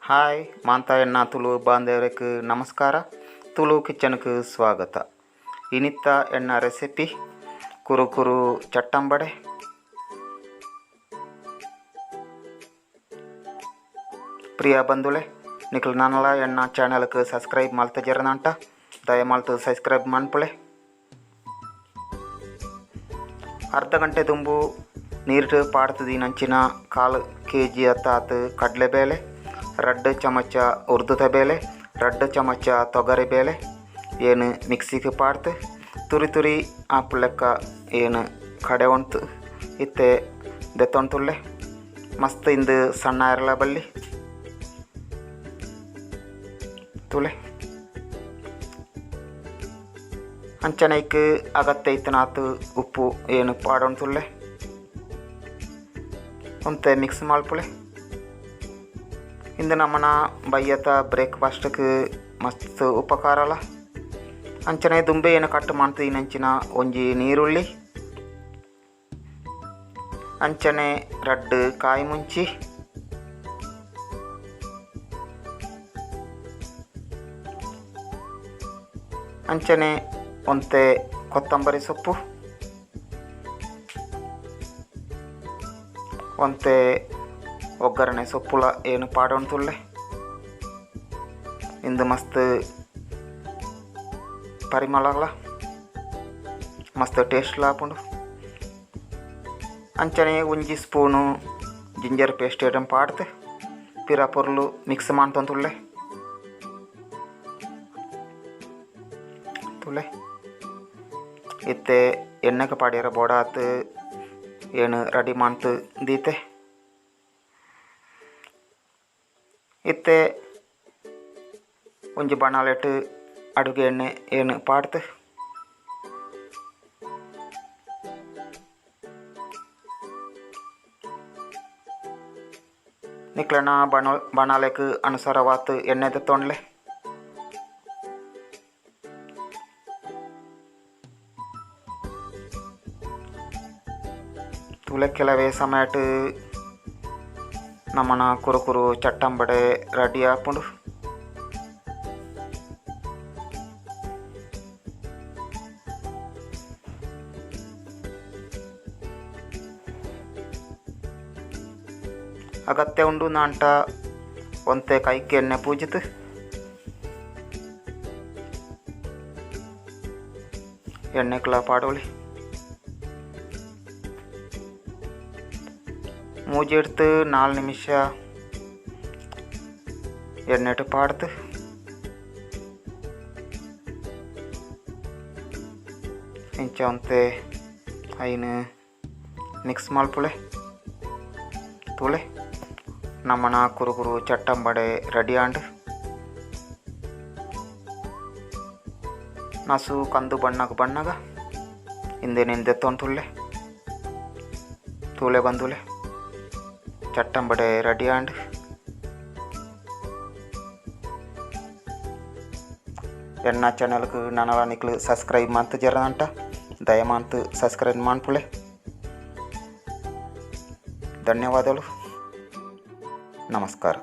Hi ಮಾಂತ ಎನ್ನ ತುಳು ಬಾಂಧವರಿಗೆ ನಮಸ್ಕಾರ. ತುಳು ಕಿಚನ್ಗೆ ಸ್ವಾಗತ. ಇನಿತ್ತ ಎಣ್ಣ ರೆಸಿಪಿ ಕುರು ಕುರು ಚಟ್ಟಂಬಡೆ. ಪ್ರಿಯ ಬಂಧುಲೆ, ನಿಕ್ಲು ನಾನಲ ಎಣ್ಣ ಚಾನಲ್ಗೆ ಸಬ್ಸ್ಕ್ರೈಬ್ ಮಲ್ತ ಜರನಾಂಟ ದಯಮಾಲ್ತು ಸಬ್ಸ್ಕ್ರೈಬ್ ಮನ್ಪುಲೆ. ಅರ್ಧ ಗಂಟೆ ದುಂಬು ನೀರು ಪಾಡ್ತದಿನಂಚಿನ 1/4 ಕೆಜಿ ಅತ್ತಾತ್ ಕಡಲೆಬೇಳೆ, 2 ಚಮಚ ಉರ್ದುದ ಬೇಳೆ, 2 ಚಮಚ ತೊಗರಿ ಬೇಳೆ ಏನು ಮಿಕ್ಸಿಗೆ ಪಾಡ್ತು ತುರಿ ತುರಿ ಆಪುಲೆಕ್ಕ ಏನು ಕಡೆ ಉಂಟು ಇತ್ತೆ ದೆತ್ತೊಂತುಲ್ಲೆ ಮಸ್ತ್ ಇಂದು ಸಣ್ಣ ಇರಲ ಬಲ್ಲಿ ತುಲೆ. ಅಂಚನೈಕ್ ಅಗತ್ಯ ಇತ್ತನಾತು ಉಪ್ಪು ಏನು ಪಾಡೊಂತುಲ್ಲೆ ಒಂತೆ ಮಿಕ್ಸ್ ಮಲ್ಪುಲೆ. ಇಂದು ನಮ್ಮನ ಬಯ್ಯತ ಬ್ರೇಕ್ಫಾಸ್ಟ್ಗೆ ಮಸ್ತ್ ಉಪಕಾರಲ. ಅಂಚನೆ ದುಂಬೆ ಏನು ಕಟ್ ಮಾಡ್ತೀನಂಚಿನ ಒಂಜಿ ನೀರುಳ್ಳಿ, ಅಂಚನೆ 2 ಕಾಯಿ ಮುಂಚಿ, ಅಂಚನೆ ಒಂತೆ ಕೊತ್ತಂಬರಿ ಸೊಪ್ಪು, ಒಂತೆ ಒಗ್ಗರಣೆ ಸೊಪ್ಪುಲ ಏನು ಪಾಡೊಂತುಲ್ಲೆ. ಇಂದು ಮಸ್ತ್ ಪರಿಮಳಲ ಮಸ್ತ್ ಟೇಸ್ಟ್ ಆಪುಂಡು. ಅಂಚನೆ ಒಂಜಿ ಸ್ಪೂನು ಜಿಂಜರ್ ಪೇಸ್ಟ್ ಏಟಂ ಪಾಡ್ತು ಪಿರ ಪೊರ್ಲು ಮಿಕ್ಸ್ ಮಾಡ್ತೊಂತುಲ್ಲೆ ತುಲೆ. ಇತ್ತೆ ಎಣ್ಣೆಗೆ ಪಾಡ್ಯರ ಬೋಡಾತ್ ಏನು ರೆಡಿ ಮಾಡ್ತು ದೀತೆ. ಇತ್ತೆ ಒಂಜಿ ಬಣಲೆಟ್ ಅಡುಗೆ ಎಣ್ಣೆ ಏನು ಪಾಡ್ತು ನಿಕ್ಲನ ಬಣಲೆಕ್ ಅನುಸಾರವಾತ್ ಎಣ್ಣೆ ತೊಂಡ್ಲೆ. ತುಲೆ ಕೆಲವೇ ಸಮಯಟ್ ನಮ್ಮನ ಕುರು ಕುರು ಚಟ್ಟಂಬಡೆ ರೆಡಿ ಆಪುಂಡು. ಅಗತ್ಯ ಉಂಡು ನಾಂಟ ಒಂತೆ ಕೈಗೆ ಎಣ್ಣೆ ಪೂಜಿತು ಎಣ್ಣೆಕ್ಲ ಪಾಡೋಳಿ. ಮೂಜೆಡ್ತು 4 ನಿಮಿಷ ಎಣ್ಣೆಟ್ಟು ಪಾಡ್ತು ಇಂಚ ಒಂತೆ ಐನು ಮಿಕ್ಸ್ ಮಲ್ಪುಲೆ ತುಲೆ. ನಮ್ಮನ ಕುರು ಕುರು ಚಟ್ಟಂಬಡೆ ರೆಡಿ ಆಂಡ್. ನಸು ಕಂದು ಬಣ್ಣಗ ಬಣ್ಣಗ ಇಂದೆ ನಿಂದೆತ್ತೊಂತುಲ್ಲೆ ತೂಲೆ ಬಂದುಲೆ ಚಟ್ಟಂಬಡೆ ರೆಡಿ ಆಂಡ್. ಎನ್ನ ಚಾನಲ್ಗೆ ನನಲ ನಿಕ್ಲು ಸಬ್ಸ್ಕ್ರೈಬ್ ಮಂತ್ ಜರದಂಟ ದಯಮಾಂತು ಸಬ್ಸ್ಕ್ರೈಬ್ ಮಾಡ್ಪುಲೆ. ಧನ್ಯವಾದಗಳು. ನಮಸ್ಕಾರ.